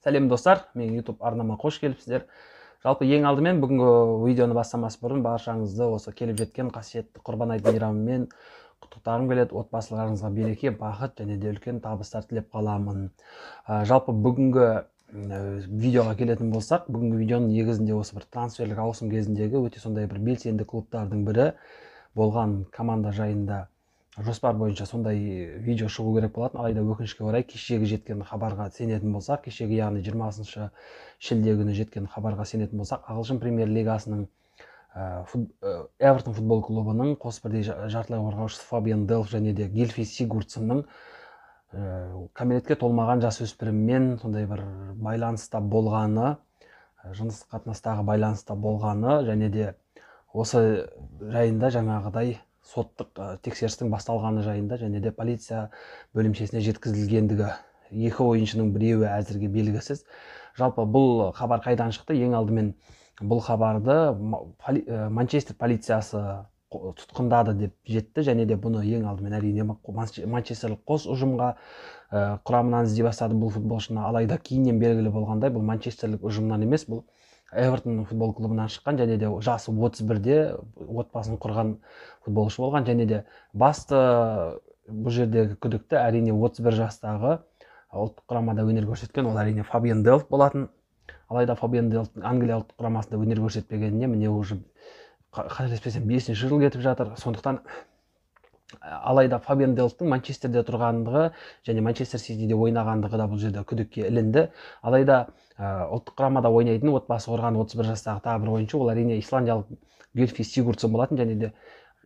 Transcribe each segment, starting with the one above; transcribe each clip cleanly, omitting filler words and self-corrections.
Сәлем, достар, менің YouTube арнама қош келіпсіздер. Жалпы, ең алдымен бүгінгі видеоны бастамас бұрын баршаңызды осы келіп жеткен қасиетті Құрбан айт мейрамымен құттықтағым келеді. Отбасыларыңызға береке, бақыт және де үлкен табыстар тілеп қаламын. Жалпы бүгінгі видеоға келетін болсақ, бүгінгі видеоның негізінде осы бір трансферлік ауысым кезіндегі өте сондай бір белсенді клубтардың бірі болған команда жайында жоспар бойынша сондай видео шығу керек болатын. Алайда, өкінішке орай, кешегі жеткен хабарға сенетін болсақ, кешегі, яғни 20 шілде күні жеткен хабарға сенетін болсақ, ағылшын премьер лигасының Эвертон футбол клубының қос бірдей жартылай қорғаушысы Фабиан Делф және де Гильфи Сигурдсонның кәмелетке толмаған жасөспіріммен сондай бір байланыста болғаны, жыныстық қатынастағы байланыста болғаны және де осы жайында жаңағыдай соттық тексерістің басталғаны жайында және де полиция бөлімшесіне жеткізілгендігі, екі ойыншының біреуі әзірге белгісіз. Жалпы, бұл хабар қайдан шықты? Ең алдымен бұл хабарды Манчестер полициясы тұтқындады деп жетті және де бұны ең алдымен, әрине, манчестерлік қос ұжымға құрамынан іздей бастады бұл футболшыны. Алайда кейіннен белгілі болғандай, бұл манчестерлік ұжымнан емес, бұл Эвертон футбол клубынан шыққан және де жасы 31-де, отбасын құрған футболшы болған. Және де басты бұл жердегі күдікті, әрине, 31 жастағы ұлттық құрамада өнер көрсеткен, ол, әрине, Фабиан Делф болатын. Алайда Фабиан Делфтің Англия ұлттық құрамасында өнер көрсетпегеніне, міне, уже қателеспесем, бесінші жыл кетіп жатыр. Сондықтан, алайда Фабиан Делфтің Манчестерде тұрғандығы және Манчестер Ситиде ойнағандығы да бұл жерде күдікке ілінді. Алайда ұлттық құрамада ойнайтын, отбасы құрған 31 жастағы тағы бір ойыншы, ол, әрине, исландиялық Гюльфи Сигурдсон болатын. Және де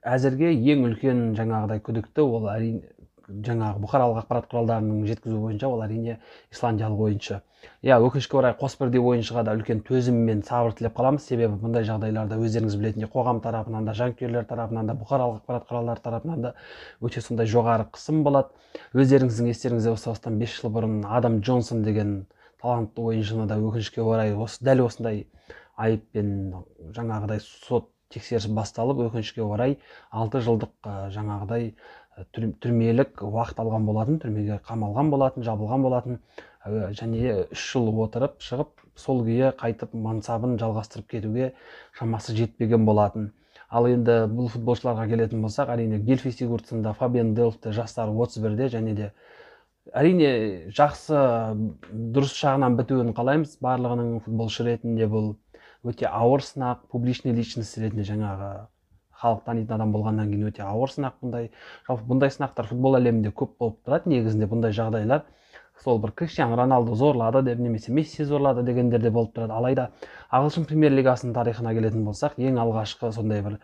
әзірге ең үлкен жаңағыдай күдікті, ол, әрине, жаңағы бұқаралық ақпарат құралдарының жеткізуі бойынша, ол, әрине, исландиялық ойыншы. Иә, өкінішке орай, қос бірдей ойыншыға да үлкен төзім мен сабыр тілеп қаламыз, себебі бұндай жағдайларда, өздеріңіз білетіндей, қоғам тарапынан да, жанкүйерлер тарапынан да, бұқаралық ақпарат құралдары тарапынан да өте сондай жоғары қысым болады. Өздеріңіздің естеріңізде болса, осыдан 5 жыл бұрын Адам Джонсон деген талантты ойыншыны да, өкінішке орай, осы дәл осындай айыппен жаңағыдай сот тексеріс басталып, өкінішке орай, 6 жылдық жаңағыдай түрмелік уақыт алған болатын, түрмеге қамалған болатын, жабылған болатын және 3 жыл отырып шығып, сол күйі қайтып мансабын жалғастырып кетуге шамасы жетпеген болатын. Ал енді бұл футболшыларға келетін болсақ, әрине, Гильфи Сигурдсон да, Фабиан Делф те жастары 31-де және де, әрине, жақсы, дұрыс жағынан бітуін қалаймыз барлығының. Футболшы ретінде бұл өте ауыр сынақ, публичный личность ретінде, жаңағы халық танитын адам болғаннан кейін өте ауыр сынақ бұндай. Жалпы, бұндай сынақтар футбол әлемінде көп болып тұрады негізінде. Бұндай жағдайлар сол бір Криштиану Роналду зорлады деп немесе Месси зорлады дегендер де болып тұрады. Алайда ағылшын премьер лигасының тарихына келетін болсақ, ең алғашқы сондай бір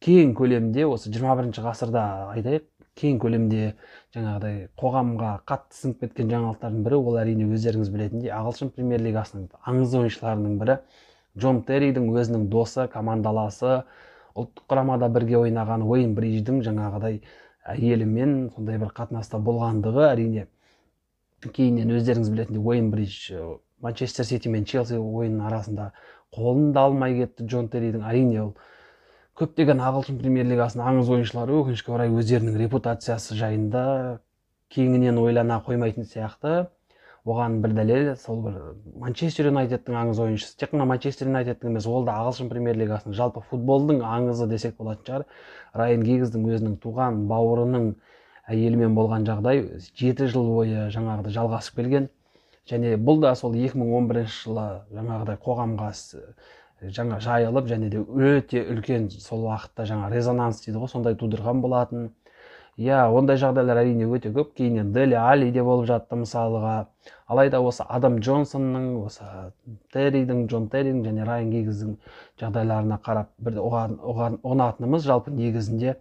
кең көлемде, осы 21 ғасырда айтайық, кең көлемде жаңағыдай қоғамға қатты сіңіп кеткен жаңалықтардың бірі, ол, әрине, өздеріңіз білетіндей, ағылшын премьер лигасының аңыз ойыншыларының бірі Джон Терридің өзінің досы, командаласы, ұлттық құрамада бірге ойнаған Уэйн Бридждің жаңағыдай әйелімен сондай бір қатынаста болғандығы. Әрине, кейіннен, өздеріңіз білетіндей, Уэйн Бридж Манчестер Сити мен Челси ойынының арасында қолын да алмай кетті Джон Терридің. Әрине, ол көптеген ағылшын премьер лигасының аңыз ойыншылары, өкінішке орай, өздерінің репутациясы жайында кеңінен ойлана қоймайтын сияқты. Оған бір дәлел, сол бір Манчестер Юнайтедтің аңыз ойыншысы, тек қана Манчестер Юнайтедтің емес, ол да ағылшын премьер лигасының, жалпы футболдың аңызы десек болатын шығар, Райан Гиггздің өзінің туған бауырының әйелімен болған жағдай 7 жыл бойы жаңағыдай жалғасып келген және бұл да сол 2011 жылы жаңағыдай қоғамға жаңа жайылып және де өте үлкен сол уақытта жаңа резонанс дейді ғой, сондай тудырған болатын. Иә, ондай жағдайлар, әрине, өте көп. Кейіннен Дели Али де болып жатты, мысалға. Алайда осы Адам Джонсонның, осы Терридің, Джон Терридің және Райан Гиггздің жағдайларына қарап бір ұғынатынымыз, жалпы негізінде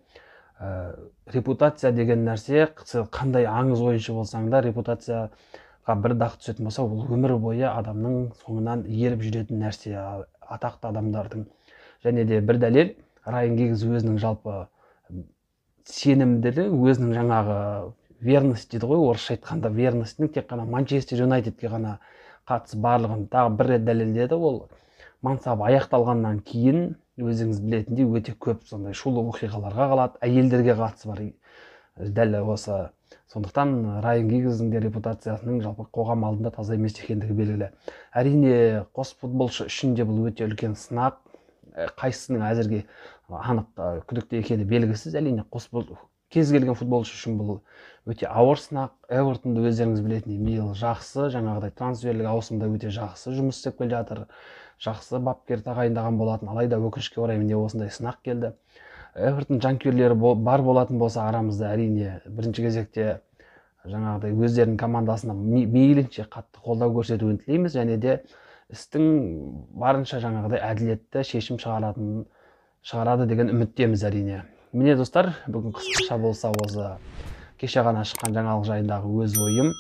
репутация деген нәрсе, қандай аңыз ойыншы болсаң да, репутацияға бір дақ түсетін болса, ол өмір бойы адамның соңынан еріп жүретін нәрсе, атақты адамдардың. Және де бір дәлел, Райан Гиггз өзінің жалпы сенімділігі, өзінің жаңағы верность дейді ғой орысша айтқанда, верностьтің тек қана Манчестер Юнайтедке ғана қатысы барлығын тағы бір рет дәлелдеді. Ол мансабы аяқталғаннан кейін, өзіңіз білетіндей, өте көп сондай шулы оқиғаларға қалады, әйелдерге қатысы бар. Дәл осы. Сондықтан Райан Гиггздің де репутациясының жалпы қоғам алдында таза емес екендігі белгілі. Әрине, қос футболшы үшін де бұл өте үлкен сынақ. Қайсысының әзірге анық күдікті екені белгісіз. Әрине, кез келген футболшы үшін бұл өте ауыр сынақ. Эвертонды өздеріңіз білетіндей биыл жақсы, жаңағыдай трансферлік ауысымда өте жақсы жұмыс істеп келе жатыр. Жақсы бапкер тағайындаған болатын. Алайда өкінішке орай міне осындай сынақ келді. Эвертон жанкүйерлері бар болатын болса арамызда, әрине, бірінші кезекте жаңағыдай өздерінің командасына мейлінше қатты қолдау көрсетуін тілейміз және де істің барынша жаңағыдай әділетті шешім шығарады деген үміттеміз әрине. Міне достар, бүгін қысқаша болса осы кеше ғана шыққан жаңалық жайындағы өз ойым.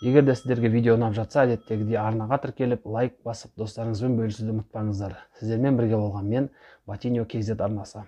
Егер де сіздерге видео ұнап жатса, әдеттегідей арнаға тіркеліп, лайк басып, достарыңызбен бөлісуді ұмытпаңыздар. Сіздермен бірге болған мен, Батиньо KZ арнасы.